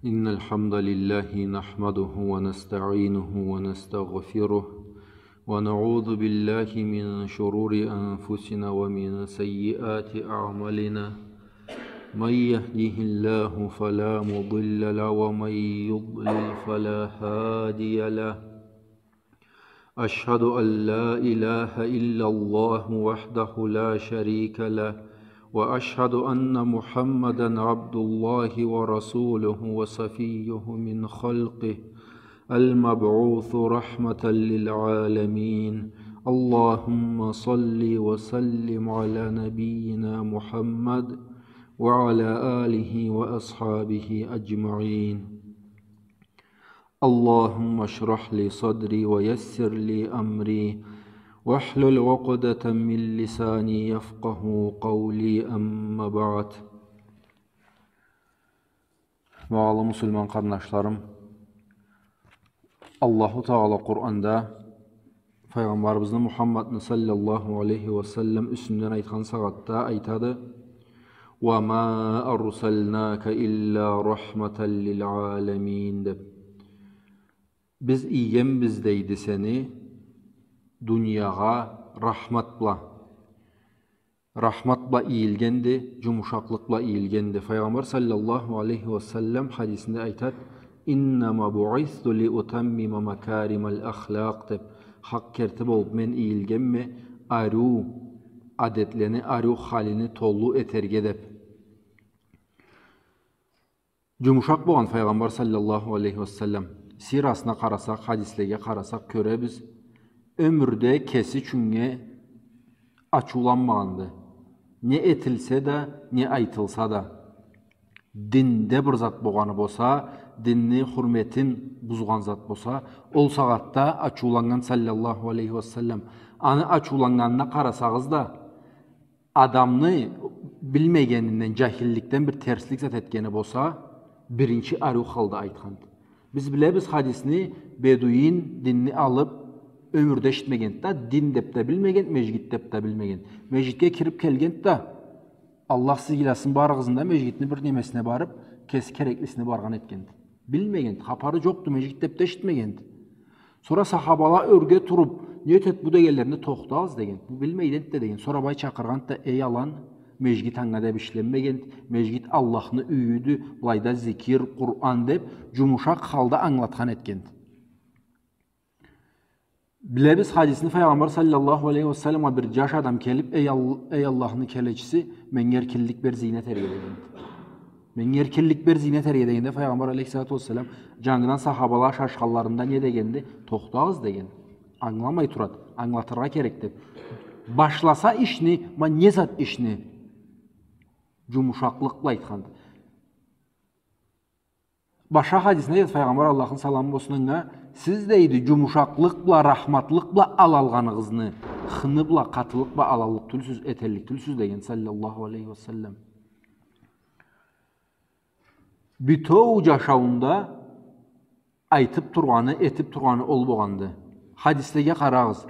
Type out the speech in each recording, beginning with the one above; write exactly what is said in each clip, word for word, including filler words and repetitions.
إن الحمد لله نحمده ونستعينه ونستغفره، ونعوذ بالله من شرور أنفسنا ومن سيئات أعمالنا. من يهده الله فلا مضل له، ومن يضلل فلا هادي له. أشهد أن لا إله إلا الله وحده لا شريك له، وأشهد أن محمدا عبد الله ورسوله وصفيه من خلقه المبعوث رحمة للعالمين. اللهم صل وسلم على نبينا محمد وعلى آله وأصحابه أجمعين. اللهم اشرح لي صدري ويسر لي أمري واحلل عقدة من لساني يفقهوا قولي، أما بعد. Багъалы муслиман къарнашларым, Аллаху Тагъала Къуранда Файгъамбарыбызны Мухаммадны саллаллаху алейхи ва саллам юсюнден айтхан сагъатда айтады: «وما أرسلناك إلا رحمة للعالمين», — деп. Биз ийгенбиз, дейди, сени дуниягъа рахмат бла. Рахмат бла ийилгенди, джумушакълыкъ бла ийилгенди. Файгъамбар саллаллаху алейхи ва саллам хадисинде айтад: «إنما بعثت لأتمم مكارم الأخلاق», — деп. Хакъ керти болуб мен ийилгенме, ариу адетлени, ариу халини толу этерге, деп. Джумушакъ болгъан Файгъамбар саллаллаху алейхи ва саллам. Сирасына къарасакъ, хадислеге къарасакъ, кёребиз, ёмюрде кеси ючюннге ачыуланмагъанды. Не этилсе да, не айтылса да. Динде бир зат болгъаны болса, динни хурметин бузгъан зат болса, ол сагъатда ачыуланнган саллаллаху алейхи ва саллам. Аны ачыуланнганына къарасагъыз да, адамны билмегенинден, джахилликден бир терслик зат этгени болса, биринчи ариу халда айтханды. Биз билебиз хадисни, бедуин динни алыб, ёмюрде эшитмегенди да, дин деб да билмегенди, межгит деб да билмегенди. Межгитге кириб келгенди да, Аллах сыйласын барыгъызны да, межгитни бир немесине барыб, кеси кереклисине баргъан этгенди. Билмегенди, хапары джокъду, межгит деб да эшитмегенди. Сора сахабала ёрге туруб, «Не этед бу?» — дегенлеринде, «Тохтагъыз», — деген. «Бу билмейди энтда», — деген. Сора былай чакъыргъанды да: «Эй, алан, межгит анга деб ишленмегенди. Межгит Аллахны юйюдю, былайда зикир, Къуран», — деб, джумушакъ халда ангылатхан этгенди. Билебиз хадисни, Файгъамбар саллаллаху алейхи ва салламгъа бир джаш адам келиб: «Эй Ал-, эй Аллахны келечиси, меннге эркинлик бер, зина этерге», — дегенди. «Меннге эркинлик бер, зина этерге», — дегенде, Файгъамбар алейхиссалату вассалам, джангыдан сахабала шашханларында не дегенди? «Тохтагъыз», — деген. Ангыламай турад, ангылатыргъа керек деб. Башласа ишни, ма не зат ишни? Джумушакълыкъ бла айтханды. Башха хадисинде да Файгъамбар, Аллахны саламы болсун анга: «Сиз, — дейди, — джумушакълыкъ бла, рахматлыкъ бла алалгъаныгъызны, хыны бла, къатылыкъ бла алаллыкъ тюлсюз, этеллик тюлсюз», — деген, саллаллаху алейхи ва саллам. Бютеу джашауунда айтыб тургъаны, этиб тургъаны ол богъанды. Хадислеге къарагъыз.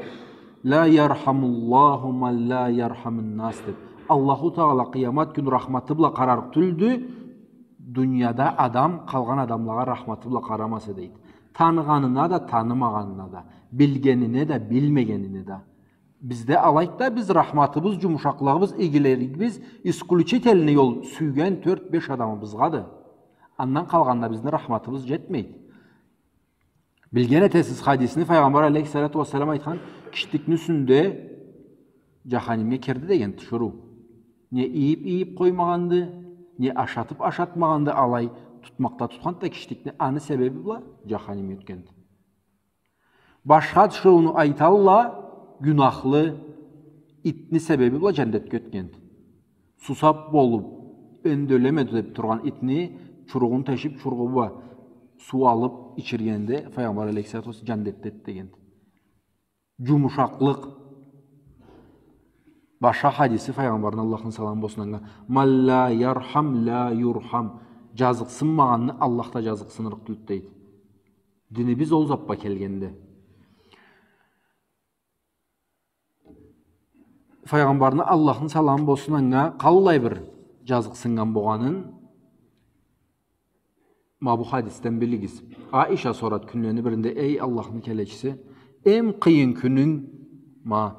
«لا يرحم الله من لا يرحم الناس», — деб. Аллаху Тагъала къыямат кюн рахматы бла къарарыкъ тюлдю, дунияда адам къалгъан адамлагъа рахматы бла къарамаса, дейди. Таныгъанына да, танымагъанына да, билгенине да, билмегенине да. Бизде алайды да, биз рахматыбыз, джумушакълыгъыбыз, игилигибиз исключительный ол сюйген тёрт-беш адамыбызгъады. Андан къалгъанына бизни рахматыбыз джетмейди. Билген этесиз хадисни, Файгъамбар алейхиссалату вассалам айтхан: «Киштикни юсюнде джаханимге кирди», — деген, тиширыу. Не ийиб-ийиб къоймагъанды, не ашатыб ашатмагъанды, алай тутмакъда тутханды да киштикни, аны себеби бла джаханимге ётгенди. Башха тиширыуну айталла, гюнахлы итни себеби бла джандетге ётгенди. Сусаб болуб, энди ёлеме деб тургъан итни чуругъун тешиб, чуругъу бла суу алыб ичиргенде, Файгъамбар алейхиссалату вассалам, джандетдеди дегенди. Джумушакълыкъ. Башха хадиси Файгъамбарны, Аллахны саламы болсун анга: «من لا يرحم لا يرحم». Джазыкъсынмагъанны Аллах да джазыкъсынырыкъ тюлдю, дейди. Динибиз ол зат бла келгенди. Файгъамбарны, Аллахны саламы болсун анга, къаллай бир джазыкъсыннган богъанын, Ма бу хадисден билигиз. Аиша сорат кюнлени биринде: «Эй Аллахны келечиси, эм къыйын кюнюнг, ма,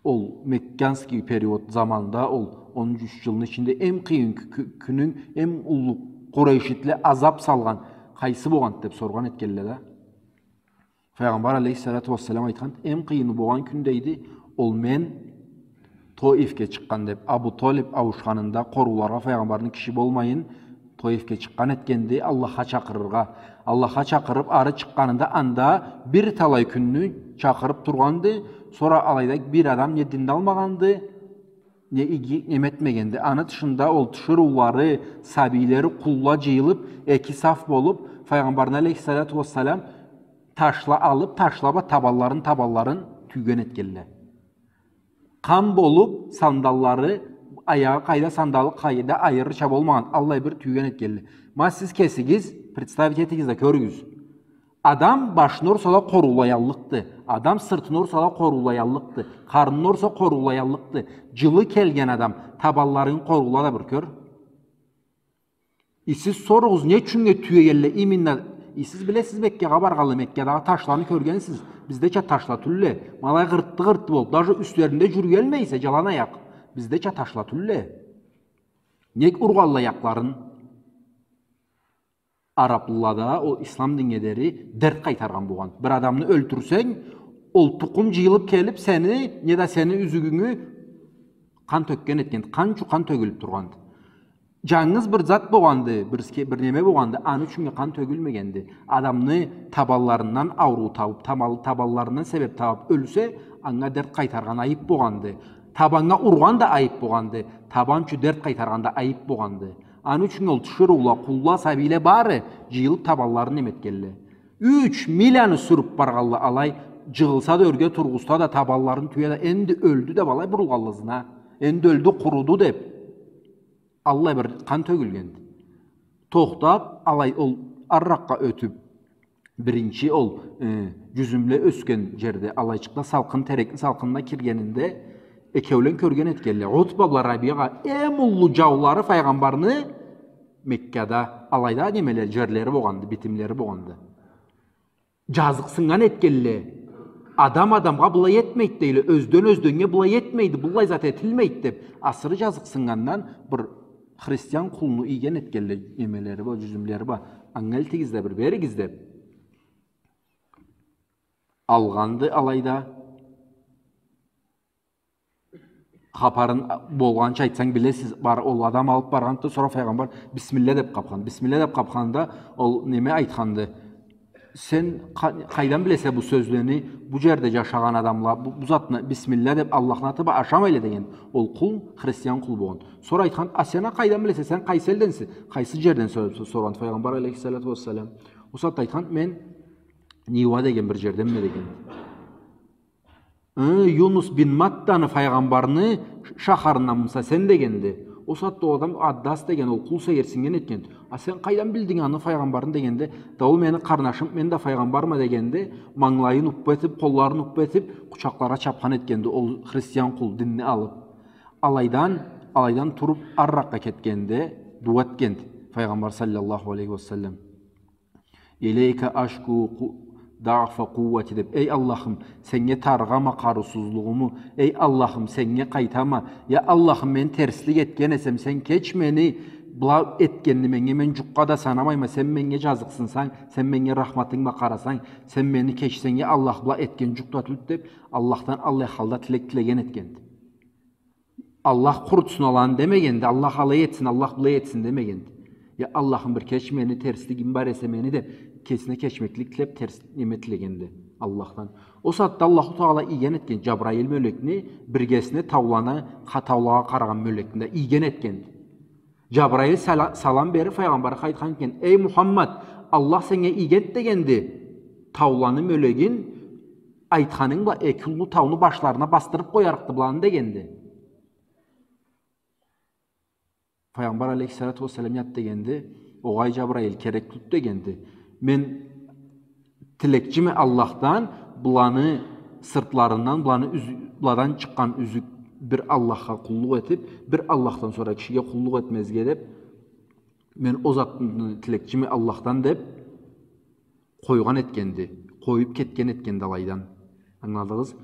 ол мекканский период заманда, ол он юч джылны ичинде эм къыйын кю-, кю-, кюнюнг, эм уллу къурейшитле азаб салгъан къайсы богъанд?» — деб соргъан этгелле да. Файгъамбар алейхиссалату уассалам айтханды: «Эм къыйыны богъан кюн, — дейди, — ол мен Тоифге чыкъгъан», — деб. Абу Толиб ауушханында къорууларгъа файгъамбарны киши болмайын, Тоифге чыкъгъан этгенди, Аллахха чакъырыргъа. Аллахха чакъырыб, ары чыкъгъанында анда бир талай кюнню чакъырыб тургъанды. Сора алайда бир адам не динни алмагъанды, не иги неме этмегенди. Аны тышында ол тиширыулары, сабийлери, къулла джыйылыб, эки саф болуб, файгъамбарны алейхиссалату уассалам ташла алыб, ташла бла табанларын, табанларын тюйген этгелле. Къан болуб, сандаллары, аягъы къайда, сандалы къайда, айырырча болмагъан, аллай бир тюйген этгелле. Ма сиз кесигиз представить этигиз да кёрюгюз. Адам башын урса да къоруулаяллыкъды. Адам сыртын урса да къоруулаяллыкъды. Къарнын урса къоруулаяллыкъды. Джылы келген адам табанларын къоруула да бир кёр. И сиз соругъуз, не ючюннге тюйегелле именно? И сиз билесиз Меккагъа баргъанлы, Меккадагъы ташланы кёргенсиз. Биздеча ташла тюлле. Ма алай къыртты-къыртты болуб, даже юслеринде джюрюелмейсе, джалан аякъ. Биздеча ташла тюлле. Нек ургъалла аякъларын? Араблылада ол ислам диннге дери дерт къайтаргъан болгъан. Бир адамны ёлтюрсенг, ол тукъум джыйылыб келиб сени, неда сени юзюгюнгю къан тёкген этген, къан ючюн къан тёгюлюб тургъанды. Джангыз бир зат болгъанды, бир ске-, бир неме болгъанды, аны ючюннге къан тёгюлмегенди. Адамны табанларындан ауруу табыб, тамал-, табанларындан себеб табыб ёлсе, анга дерт къайтаргъан айыб болгъанды. Табаннга ургъан да айыб болгъанды, табан ючюн дерт къайтаргъан да айыб болгъанды. Аны ючюн ол тиширыула, къулла, сабийле бары джыйылыб табанларын неме этгелле. Юч миляны сюрюб баргъалла алай, джыгъылса да, ёрге тургъузса да, табанларын тюе да, энди ёлдю деб алай бурулгъалла ызына. Энди ёлдю, къуруду деб. Аллай бир къан тёгюлгенди. Тохтаб, алай ол арыракъгъа ётюб, биринчи ол, э, джюзюмле ёсген джерде, алайчыкъда салкъын, терекни салкъынына киргенинде, экеулен кёрген этгелле. Утба бла Рабиа, эм уллу джаулары файгъамбарны Меккада, алайда немеле, джерлери болгъанды, битимлери болгъанды. Джазыкъсыннган этгелле. Адам адамгъа былай этмейди, дейле, ёзден ёзденнге былай этмейди, быллай зат этилмейди деб, асыры джазыкъсыннгандан бир христиан къулну ийген этгелле, немелери бла, джюзюмлери бла. Анга элтигиз да, бир беригиз деб. Алгъанды алайда. Хапарын болгъанча айтсанг билесиз, бар, ол адам алыб баргъанды, сора файгъамбар бисмилля деб къабхан. Бисмилля деб къабханда ол неме айтханды: «Сен къа-, къайдан билесе бу сёзлени, бу джерде джашагъан адамла бу, бу затны бисмилля деб, Аллахны аты бла ашамайла?» — деген. Ол къул, христиан къул болгъан. Сора айтхан: «А сен а къайдан билесе, сен къайсы элденсе, къайсы джерден?» — соргъан файгъамбар алейхиссалату уассалам. Ол сагъатда айтхан: «Мен Нива деген бир джерденме», — деген. «Ы, Юнус бин Маттаны файгъамбарны шахарынданмыса сен?» — дегенди. Ол сагъатда ол адам Аддас деген ол къул сейирсиннген этген. «А сен къайдан билдинг аны файгъамбарын?» — дегенде, «Да ол мени къарнашым, мен да файгъамбарма», — дегенде, манглайын уппа этиб, къолларын уппа этиб, къучакъларгъа чабхан этгенди ол христиан къул динни алыб. Алайдан, алайдан туруб, арыракъгъа кетгенде, дуа этгенди файгъамбар саллаллаху алейхи ва саллам. «Илейка ашку къу-, даъфа къуввати», — деб. «Эй Аллахым, сеннге тарыгъама къарыусузлугъуму. Эй Аллахым, сеннге къайтама. Я Аллахым, мен терслик этген эсем, сен кеч мени, была этгенни меннге мен джукъгъа да санамайма. Сен меннге джазыкъсынсанг, сен меннге рахматынг бла къарасанг, сен мени кечсенг, я Аллах, была этген джукъ да тюлдю», — деб, Аллахдан аллай халда тилек тилеген этгенди. «Аллах къурутсун аланы», — демегенди, «Аллах алай этсин, Аллах былай этсин», — демегенди. «Я Аллахым, бир кеч мени, терслигим бар эсе мени», — деб, кесине кечмеклик тилеб, терс неме тилегенди Аллахдан. Ол сагъатда Аллаху Тагъала ийген этген Джабраил мёлекни, биргесине тауланы, къа-, таулагъа къарагъан мёлекни да ийген этгенди. Джабраил сала-, салам бериб, файгъамбаргъа айтхан этген: «Эй Мухаммад, Аллах сеннге ийгенди, — дегенди, — тауланы мёлегин, айтханынг бла эки уллу тауну башларына басдырыб къоярыкъды быланы», — дегенди. Файгъамбар алейхиссалату уассалам: «Ят, — дегенди, — огъай, Джабраил, керек тюлдю, — дегенди. — Мен тилекчиме Аллахдан, быланы сыртларындан, быланы юз-, быладан чыкъгъан юзюк бир Аллахха къуллукъ этиб, бир Аллахдан сора кишиге къуллукъ этмезге», — деб, мен ол затны тилекчиме Аллахдан деп, къойгъан этгенди, къоюп кетген этгенди алайдан. Ангыладыгъыз?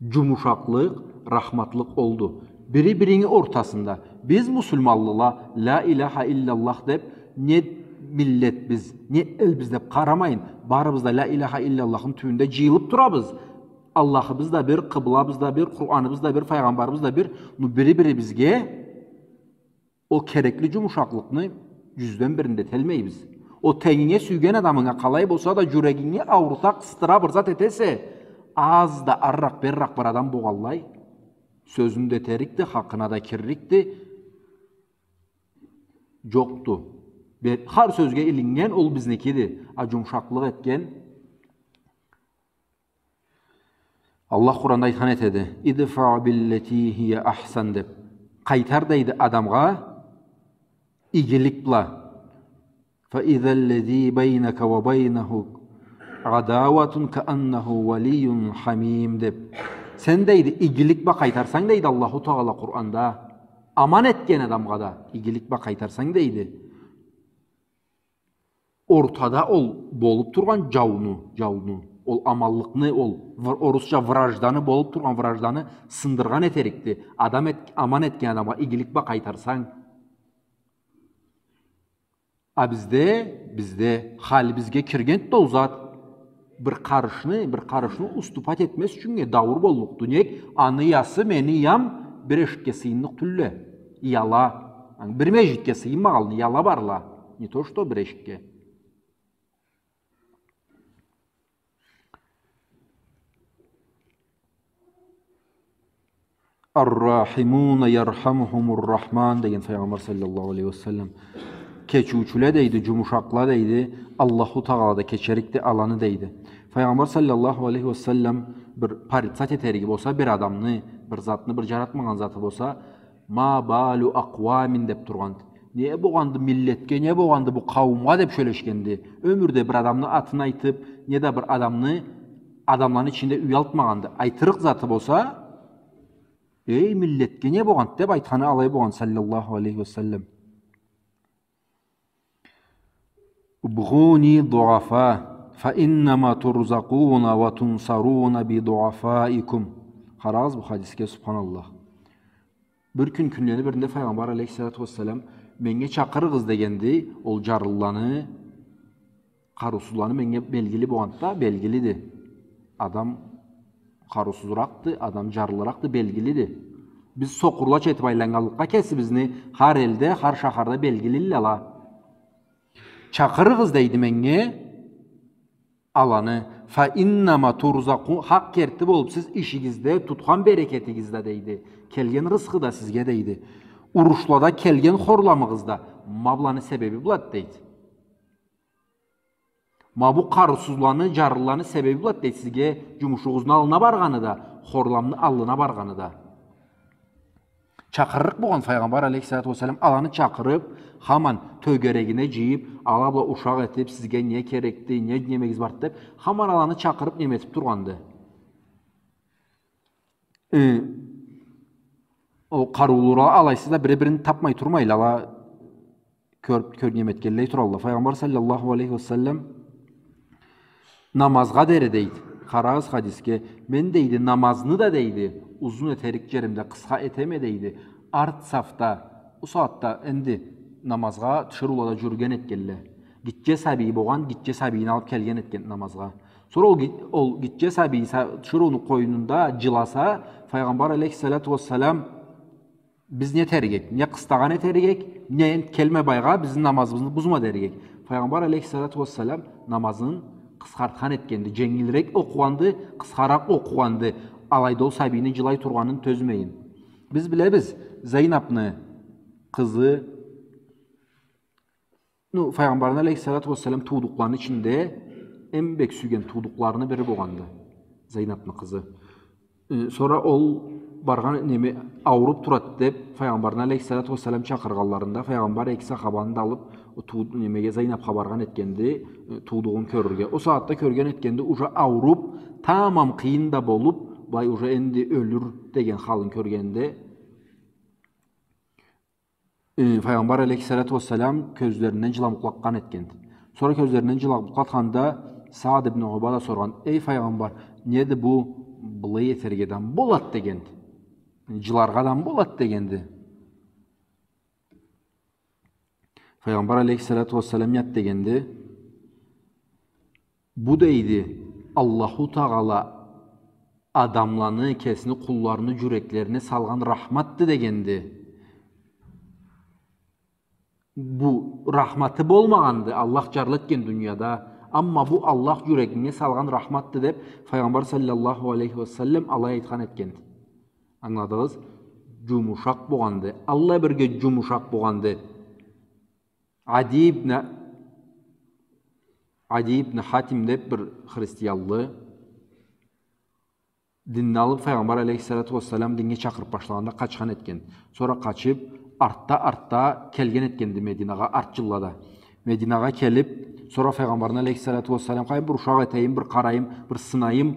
Джумушакълыкъ, рахматлыкъ олду. Бири-бирини ортасында. Биз муслиманлыла, ля иляха илляллах деп, не миллетбиз, не элбиз деп къарамайын, барыбыз да ля иляха илляллахны тюбюнде джыйылып турабыз. Аллахыбыз да бир, къыблабыз да бир, Къураныбыз да бир, файгъамбарыбыз да бир. Ну, бири-бирибизге ол керекли джумушакълыкъны джюзден бирин да эталмайбыз. Ол тенгинге, сюйген адамынга, къалай болса да, джюрегинги аурута, къысдыра, бир зат этесе, аз да арыракъ-бериракъ бир адам болгъанлай, сёзюн да этерикди, хакъына да кирликди. Джокъду. Бе-, хар сёзге илиннген ол бизникиди. А джумушакълыкъ этген, Аллах Къуранда айтхан этеди: «Идфа биллати хия ахсан», — деп. Къайтар, дейди, адамгъа игилик бла. «Фа иза ллази байнака ва байнаху адаватун кааннаху валийюн хамим», — деп. Сен, дейди, игилик бла къайтарсанг, дейди Аллаху Тагъала Къуранда, аман этген адамгъа да игилик бла къайтарсанг, дейди, ортада ол болуп тургъан джауну, джауну, ол аманлыкъны, ол вр-, орусча вражданы, болуп тургъан вражданы сындыргъан этерикди. Адам эт-, аман этген адамгъа игилик бла къайтарсанг. А бизде, бизде халибизге киргенди ол зат. Бир къарышны, бир къарышны уступать этмез ючюннге дауур боллукъду. Нек, аны ыясы мени ыям бир эшикге сыйынныкъ тюлле. Ыяла. Аны бир межгитге сыйынмагъанлы ыяла барла. Не то что бир эшикге. «Ар-рахимуна ярхамухумур-рахман», — деген Файгъамбар саллаллаху алейхи ва саллам. Кечиучюле, дейди, джумушакъла, дейди, Аллаху Тагъала да кечерикди аланы, дейди. Файгъамбар саллаллаху алейхи ва саллам бир порицать этериги болса бир адамны, бир затны, бир джаратмагъан заты болса, «Ма балу акъвамин» деп тургъанды. Не болгъанды миллетге, не болгъанды бу къауумгъа деп сёлешгенди. Ёмюрде бир адамны атын айтып, не да бир адамны, адамланы ичинде уялтмагъанды. Айтырыкъ заты болса, «Эй, миллетге не болгъанды?» деп айтханы алай болгъан, саллаллаху алейхи ва саллам. «Убгъуни дуафа, фа иннама турзакъуна ва тунсаруна би дуафаикум». Къарагъыз бу хадисге, субханаллах. Бир кюн кюнлени биринде Файгъамбар алейхиссалату вассалам: «Меннге чакъырыгъыз», — дегенди, ол джарлыланы, къарыусузланы меннге белгили болгъанды да, белгилиди. Адам къарыусузуракъды, адам джарлыракъды, белгилиди. Биз сокъурлача этип айланнганлыкъгъа кесибизни хар элде, хар шахарда белгилиле ала. Чакъырыгъыз, дейди, меннге аланы. Фа иннама турзакъу, хакъ керти болуп сиз ишигизде, тутхан берекетигизде, дейди. Келген рысхы да сизге, дейди. Урушлада келген хорламыгъыз да ма быланы себеби блады, дейди. Ма бу къарыусузланы, джарлыланы себеби блады, дейди, сизге джумушугъузну аллына баргъаны да, хорламны аллына баргъаны да. Чакъырырыкъ болгъан Файгъамбар алейхиссалату вассалам, аланы чакъырып, хаман тёгерегине джыйып, ала бла ушакъ этип, сизге не керекди, не немегиз барды деп, хаман аланы чакъырып, неме этип тургъанды. Э, ол къарыулула алайсыз да бири-бирин тапмай турмайла, ала кёр-, кёр-, неме этгенлей туралла. Файгъамбар саллаллаху алейхи ва саллам намазгъа дери, дейди. Къарагъыз хадисге. Мен, дейди, намазны да, дейди, узун этерик джеримде къысха этеме, дейди. Арт сафда, ол сагъатда энди намазгъа тиширыула да джюрюген этгенле. Гитче сабий болгъан, гитче сабийни алып келген этген намазгъа. Сора ол ги-, ол гитче сабий са-, тиширыуну къойнунда джыласа, Файгъамбар алейхиссалату вассалам: «Биз не этерик эдик? Не къыстагъан этерик эдик, не энди келме былайгъа, бизни намазыбызны бузма», — дерик эдик. Файгъамбар алейхиссалату вассалам намазын къысхартхан этгенди, дженгилирек окъугъанды, къысхаракъ окъугъанды, алайда ол сабийни джылай тургъанын тёзмейин. Биз билебиз, Зайнапны къызы, ну, Файгъамбарны алейхиссалату вассалам туудукъларыны ичинде эм бек сюйген туудукъларыны бири болгъанды, Зайнапны къызы. Э, сора ол баргъан, неме, ауруп турады деп, Файгъамбарны алейхиссалату вассалам чакъыргъанларында, Файгъамбар эки сахабаны да алып, ол туу-, немеге, Зайнапха баргъан этгенди, э, туудугъун кёрюрге. Ол сагъатда кёрген этгенди, уже ауруп, тамам къыйын да болуп, былай уже энди ёлюр деген халын кёргенде, Э, Файгъамбар алейхиссалату уассалам кёзлеринден джыламукъла акъгъан этгенди. Сора кёзлеринден джыламукъла акъгъанда Саад ибн Убада соргъан: «Эй Файгъамбар, неди бу, былай этерге адам болад?» — дегенди. «Джыларгъа адам болад?» — дегенди. Файгъамбар алейхиссалату уассалам не айтды дегенде: «Бу, — дейди, — Аллаху Тагъала адамланы, кесини къулларыны джюреклерине салгъан рахматды», — дегенди. Бу рахматы болмагъанды, Аллах джарлы этген дунияда, амма бу Аллах джюрегинге салгъан рахматды, деб, Файгъамбар саллаллаху алейхи ва саллам алай айтхан этгенди. Ангыладыгъыз? Джумушакъ болгъанды. Аллай бирге джумушакъ болгъанды. Ади ибн, Ади ибн Хатим деб бир христианлы, динни алыб, Файгъамбар алейхиссалату уассалам динге чакъырыб башлагъанда къачхан этген. Сора къачыб, артда-артда келген этгенди Мединагъа, арт джыллада. Мединагъа келиб, сора Файгъамбарны алейхиссалату уассалам: «Къайым, бир ушакъ этейим, бир къарайым, бир сынайым.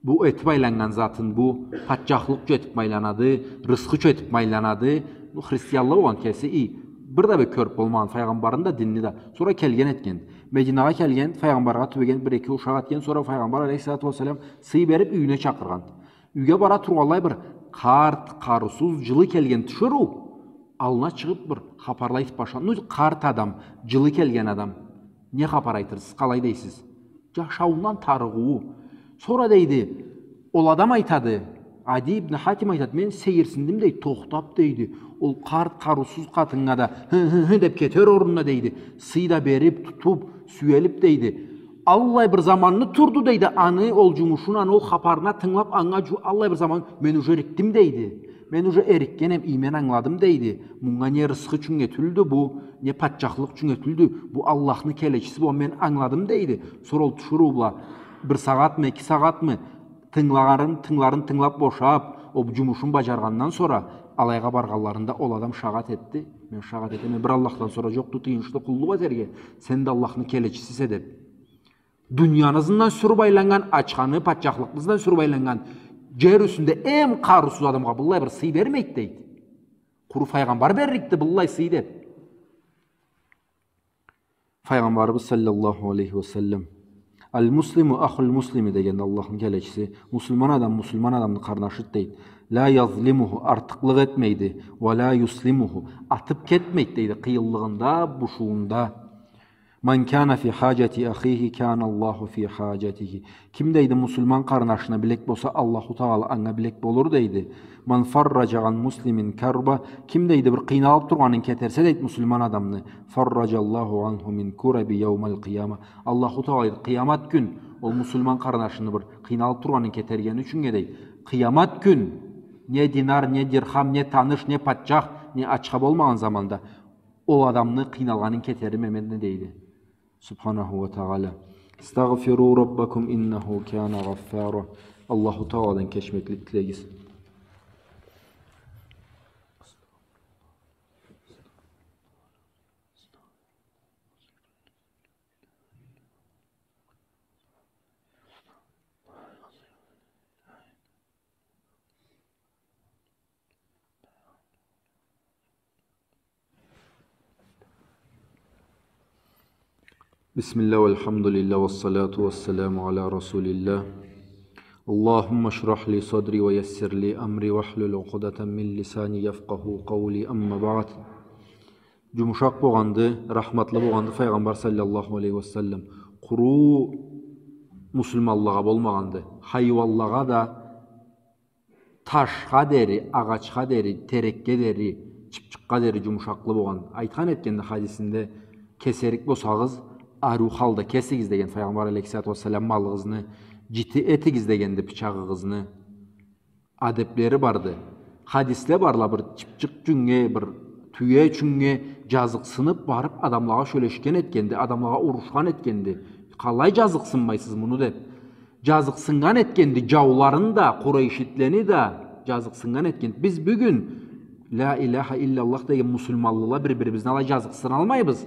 Бу этиб айланнган затын, бу патчахлыкъ ючюн этиб айланады, рысхы ючюн этиб айланады». Бу христианлы болгъан кеси, и, бир да бир кёрюб болмагъан Файгъамбарны да, динни да. Сора келген этген. Мединагъа келген, Файгъамбаргъа тюбеген, бир-эки ушакъ этген, сора Файгъамбар алейхиссалату уассалам сый бериб, юйюне чакъыргъан. Юйге бара тургъанлай бир къарт, къарыусуз, джылы келген тиширыу аллына чыгъыб бир хапарла айтыб башлагъан. Ну, къарт адам, джылы келген адам. Не хапар айтырсыз, къалай дейсиз? Джашауундан тарыгъыуу. Сора дейди, ол адам айтады, Ади ибн Хатим айтады, мен сейирсиндим, дейди, тохтаб, дейди. Ол къарт, къарыусуз къатыннга да, хы, хы, хы, деб кетер орнуна, дейди. Сый да бериб, тутуб, сюелиб, дейди. Аллай бир заманны турду, дейди, аны ол джумушун, аны ол хапарына тынгылаб, анга джу-, аллай бир заман, мен уже эрикдим, дейди. Мен уже эрикгенем, и, мен ангыладым, дейди. Мунга не рысхы ючюннге тюлдю бу, не патчахлыкъ ючюннге тюлдю. Бу Аллахны келечиси бу, мен ангыладым, дейди. Сора ол тиширыу бла бир сагъатмы, эки сагъатмы, тынгылагъанын, тынгыларын тынгылаб бошаб, ол джумушун баджаргъандан сора, алайгъа баргъанларында ол адам шагъат этди. Мен шагъат этеме, бир Аллахдан сора джокъду тыйыншлы къуллукъ этерге, сен да Аллахны келечисисе, деб. Дунияны ызындан сюрюб айланнган, ачханы, патчахлыкъны ызындан сюрюб айланнган, джер юсюнде эм къарыусуз адамгъа быллай бир сый бермейди, дейди. Къуру Файгъамбар берликди быллай сый, деб. Файгъамбарыбыз саллаллаху алейхи ва саллам: «Аль-муслиму ахуль-муслими», — деген Аллахны келечиси. Муслиман адам муслиман адамны къарнашыды, дейди. «Ла язлимуху», артыкълыкъ этмейди. «Ва ла юслимуху», атыб кетмейди, дейди, къыйынлыгъында, бушуунда. «Ман кана фи хаджати ахихи, кана Аллаху фи хаджатихи». Ким, дейди, муслиман къарнашына билек болса, Аллаху Тагъала анга билек болур, дейди. «Ман фарраджа ан муслимин карба», ким, дейди, бир къыйналыб тургъанын кетерсе, дейди, муслиман адамны, «фарраджа Аллаху анху мин кураби яумаль къияма». Аллаху Тагъала, дейди, къыямат кюн ол муслиман къарнашыны бир къыйналыб тургъанын кетергени ючюннге, дейди, къыямат кюн не динар, не дирхам, не таныш, не патчах, не ачха болмагъан заманда ол адамны къыйналгъанын кетерир эди, дейди. Субханаху ва Тагъала. «Истагъфиру раббакум иннаху кана гъаффара». Аллаху Тагъаладан кечмеклик тилегиз. بسم الله والحمد لله والصلاة والسلام على رسول الله. اللهم اشرح لي صدري ويسر لي أمري واحلل عقدة من لساني يفقهوا قولي. أما بعد. Джумушакъ болгъанды, рахматлы болгъанды Файгъамбар саллаллаху алейхи ва саллам. Къуру муслиманлагъа болмагъанды. Хайуанлагъа да, ташха дери, агъачха дери, терекге дери, чыпчыкъгъа дери джумушакълы болгъан. Айтхан этгенди хадисинде: «Кесерик болсагъыз, ариу халда кесигиз», — деген Файгъамбар алейхиссалату вассалам, «малыгъызны джити этигиз», — дегенди, «бычагъыгъызны». Адеблери барды. Хадисле барла, бир чыпчыкъ ючюннге, бир тюе ючюннге джазыкъсыныб барыб адамлагъа сёлешген этгенди, адамлагъа урушхан этгенди. Къалай джазыкъсынмайсыз муну деб. Джазыкъсыннган этгенди джауларын да, къурайшитлени да джазыкъсыннган этгенди. Биз бюгюн ля иляха илляллах деген муслиманлыла бир-бирибизни алай джазыкъсыналмайбыз.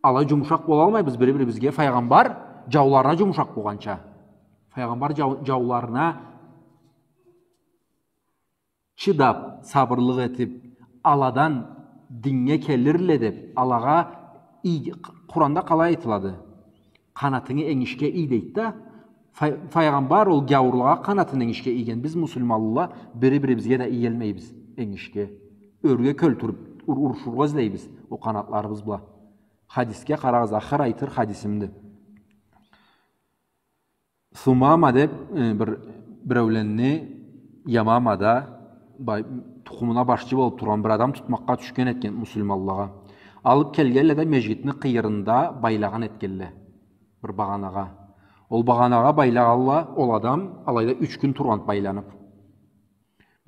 Алай джумушакъ болалмайбыз бир-бирибизге. Файгъамбар джауларына джумушакъ болгъанча. Файгъамбар джау-, джауларына чыдаб, сабырлыкъ этиб, аладан диннге келирле деп, алагъа ий-, Къуранда къалай айтылады? Къанатынгы энгишге ий дейди да. Фай-, файгъамбар ол гяуурлагъа къанатын энгишге ийген. Биз, муслиманла, бири-бирибизге да иелмейбиз энгишге. Ёрге кёлтюрюп, ур-, урушургъа излейбиз ол къанатларыбыз бла. Хадисге къарагъыз, ахыр айтыр хадисимди. Сумама деп, э, бир, биреуленни Ямамада бай-, тукъумуна башчы болуп тургъан бир адам тутмакъгъа тюшген этген муслиманлагъа. Алып келгенле да межгитни къыйырында байлагъан этгенле бир багъанагъа. Ол багъанагъа байлагъанла, ол адам алайда юч кюн тургъан байланып.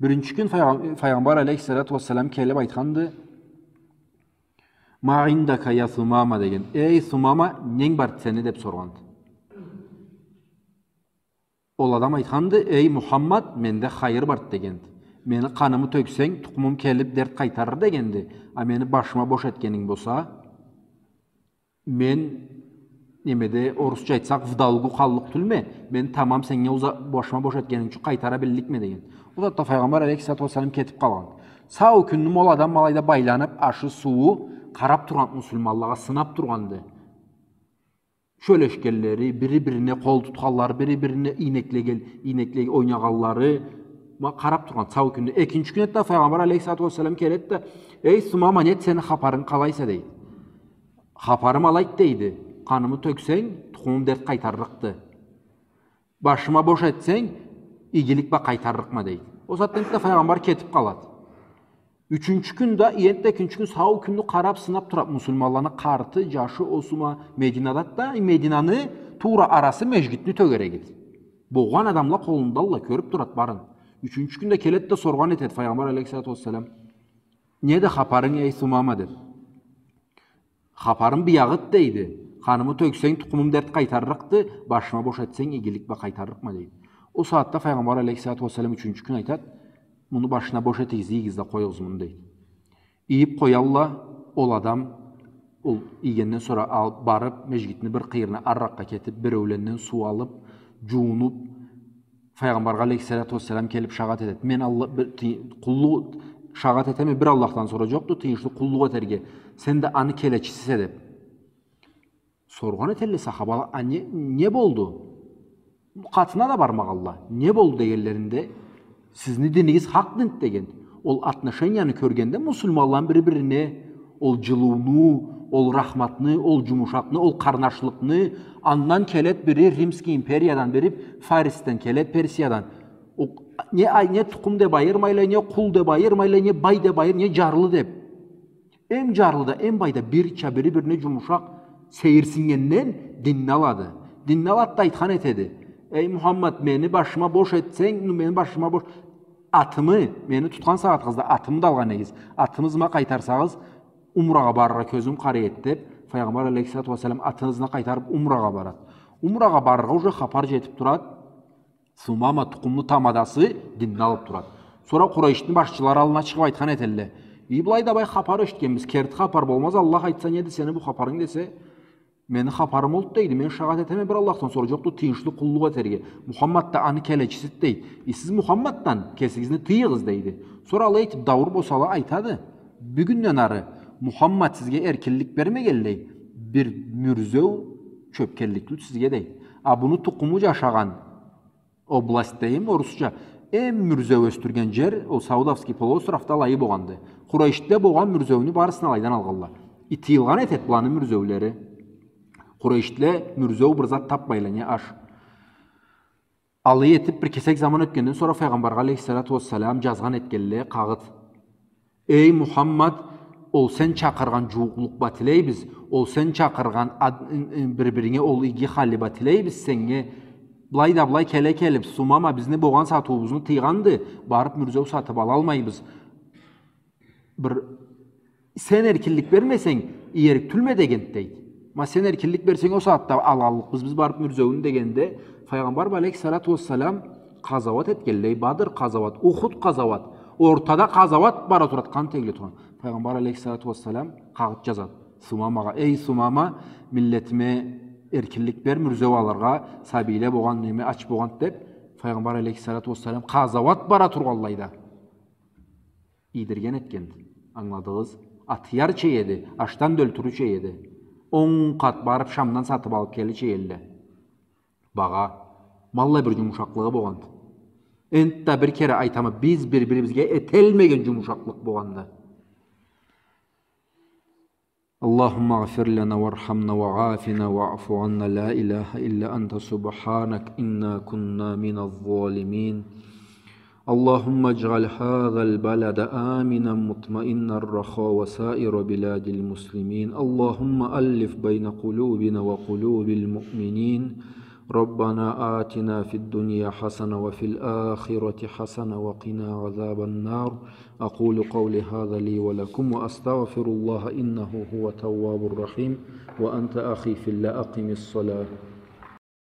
Биринчи кюн файгъам-, файгъамбар алейхиссалату уассалам келип айтханды: «Ма индака я Сумама?» — деген. «Эй, Сумама, ненг барды сени?» — деп соргъанды. Ол адам айтханды: «Эй, Мухаммад, менде хайыр барды», — дегенди. «Мени къанымы тёксенг, тукъумум келип дерт къайтарыр», — дегенди. «А мени башыма бош этгенинг болса, мен, немеде, орусча айтсакъ, в долгу къаллыкъ тюлме. Мен тамам сеннге уза-, башыма бош этгенинг ючюн къайтара билликме», — деген. Ол затда файгъамбар алейхиссалату уассалам кетип къалгъан. Сау кюнню ол адам алайда байланып, ашы, сууу, къарап тургъан муслиманлагъа, сынап тургъанды. Сёлешгенлери, бири-бирине къол тутханлары, бири-бирине ийнеклеген, ийнекле-, ойнагъанлары, ма, къарап тургъан сау кюнню. Экинчи кюн этди да файгъамбар алейхиссалату уассалам келеди да: «Эй, Сумама, неди сени хапарынг, къалайса?» — дейди. «Хапарым алайды, — дейди, — къанымы тёксенг, тукъумум дерт къайтаррыкъды. Башыма бош этсенг, игилик бла къайтаррыкъма», — дейди. Ол сагъатдан да файгъамбар кетип къалады. Ючюнчю кюн да, энтда экинчи кюн, сау кюнню къарап, сынап турады муслиманланы къарты, джашы, осума, Мединадады да, Мединаны туура арасы межгитни тёгерегиди. Болгъан адамла къолундалла, кёрюп турады барын. Ючюнчю кюн да келеди да соргъан этеди файгъамбар алейхиссалату уассалам: «Неди хапарынг, эй Сумама?» — деп. «Хапарым биягъыды, — дейди. — Къанымы тёксенг, тукъумум дерт къайтаррыкъды, башыма бош этсенг, игилик бла къайтаррыкъма», — дейди. Ол сагъатда файгъамбар алейхиссалату уассалам ючюнчю кюн айтады: «Муну башына бош этигиз, ийигиз да къоюгъуз муну», — дейди. Ийип къоялла, ол адам, ол ийгенден сора ал-, барып, межгитни бир къыйырына, арыракъгъа кетип, биреуленден суу алып, джуунуп, Файгъамбаргъа алейхиссалату уассалам келип шагъат этеди. Мен Алла-, бир ты-, къуллукъ шагъат этеме бир Аллахдан сора джокъду тыйыншлы къуллукъ этерге. Сен да аны келечисисе деп. Соргъан этелле сахабала: «А не, не болду?» Къатына да бармагъалла. «Не болду?» — дегенлеринде, «Сизни динигиз хакъ динди», — деген. Ол отношенияны кёргенде муслиманланы бири-бирине, ол джылыуну, ол рахматны, ол джумушакъны, ол къарнашлыкъны, андан келет бири Римский империядан, бири Фарисден келет, Персиядан. О, не ай-, не тукъум деп айырмайла, не къул деп айырмайла, не бай деп айыр-, не джарлы деп. Эм джарлы да, эм бай да бирча бири-бирине джумушакъ сейирсиннгенден динни алады. Динни алады да айтхан этеди: «Эй Мухаммад, мени башыма бош этсенг, ну, мени башыма бош, атымы, мени тутхан сагъатыгъызда атымы да алгъан эдигиз. Атымы ызыма къайтарсагъыз, умрагъа барыргъа кёзюм къарай эди», — деп, Файгъамбар алейхиссалату уассалам атын ызына къайтарып, умрагъа барады. Умрагъа барыргъа уже хапар джетип турады. Сумама тукъумну тамадасы динни алып турады. Сора Къурайшны башчылары аллына чыгъып айтхан этелле: «Ий, былай да былай хапар эшитгенбиз, керти хапар болмаз, Аллах айтса, неди сени бу хапарынг?» — десе, «Мени хапарым олду, — дейди, — мен шагъат этеме бир Аллахдан сора джокъду тыйыншлы къуллукъ этерге. Мухаммад да аны келечисиди, — дейди. — И сиз Мухаммаддан кесигизни тыйыгъыз», — дейди. Сора алай этип дауур босала, айтады: «Бюгюнден ары Мухаммад сизге эркинлик бермегенлей, бир мюрзеу чёпкенлик тюл сизге», — дейди. А буну тукъуму джашагъан область дейим, орусча, эм мюрзеу ёсдюрген джер, ол Саудовский полуостровда алайы богъанды. Къурайшле богъан мюрзеуню барысын алайдан алгъалла. И тыйылгъан этед буланы мюрзеулери. Къурайшле мюрзеу бир зат тапмайла, не аш. Алай этип, бир кесек заман ётгенден сора Файгъамбаргъа алейхиссалату уассалам джазгъан этгелле къагъыт. «Эй Мухаммад, ол сен чакъыргъан джууукълукъ бла тилейбиз, ол сен чакъыргъан ад-, ы, ы, бир-биринге ол иги халы бла тилейбиз сеннге. Былай да былай келе келип, Сумама бизни богъан сатыуубузну тыйгъанды, барып мюрзеу сатып алалмайбыз. Бир сен эркинлик бермесенг, иерик тюлме», — дегенди, — дейди. «Ма сен эркинлик берсенг, ол сагъатда алаллыкъбыз биз барып мюрзеуню», — дегенде, Файгъамбар алейхиссалату уассалам къазауат этгеллей, Бадр къазауат, Ухуд къазауат, ортада къазауат бара турады, къан тёгюле тургъан. Файгъамбар алейхиссалату уассалам къагъыт джазады Сумамагъа: «Эй Сумама, миллетиме эркинлик бер, мюрзеу алыргъа, сабийле богъан, неме, ач богъан», — деп, Файгъамбар алейхиссалату уассалам къазауат бара тургъанлайда ийдирген этгенди. Ангыладыгъыз? Атыярча эди, ашдан да ёлтюрюрча эди. Он къат барып Шамдан сатып алып келирча эдиле. Багъа, ма аллай бир джумушакълыгъы богъанды. Энтда бир кере айтама, биз бир-бирибизге этелмеген джумушакълыкъ богъанды. اللهم اغفر لنا وارحمنا وعافنا واعف عنا، لا إله إلا أنت، سبحانك إنا كنا من الظالمين. اللهم اجعل هذا البلد آمنا مطمئنا رخاء وسائر بلاد المسلمين. اللهم ألف بين قلوبنا وقلوب المؤمنين. ربنا آتنا في الدنيا حسنة وفي الآخرة حسنة وقنا عذاب النار. أقول قولي هذا لي ولكم وأستغفر الله إنه هو التواب الرحيم. وأنت أخي في الله أقم الصلاة.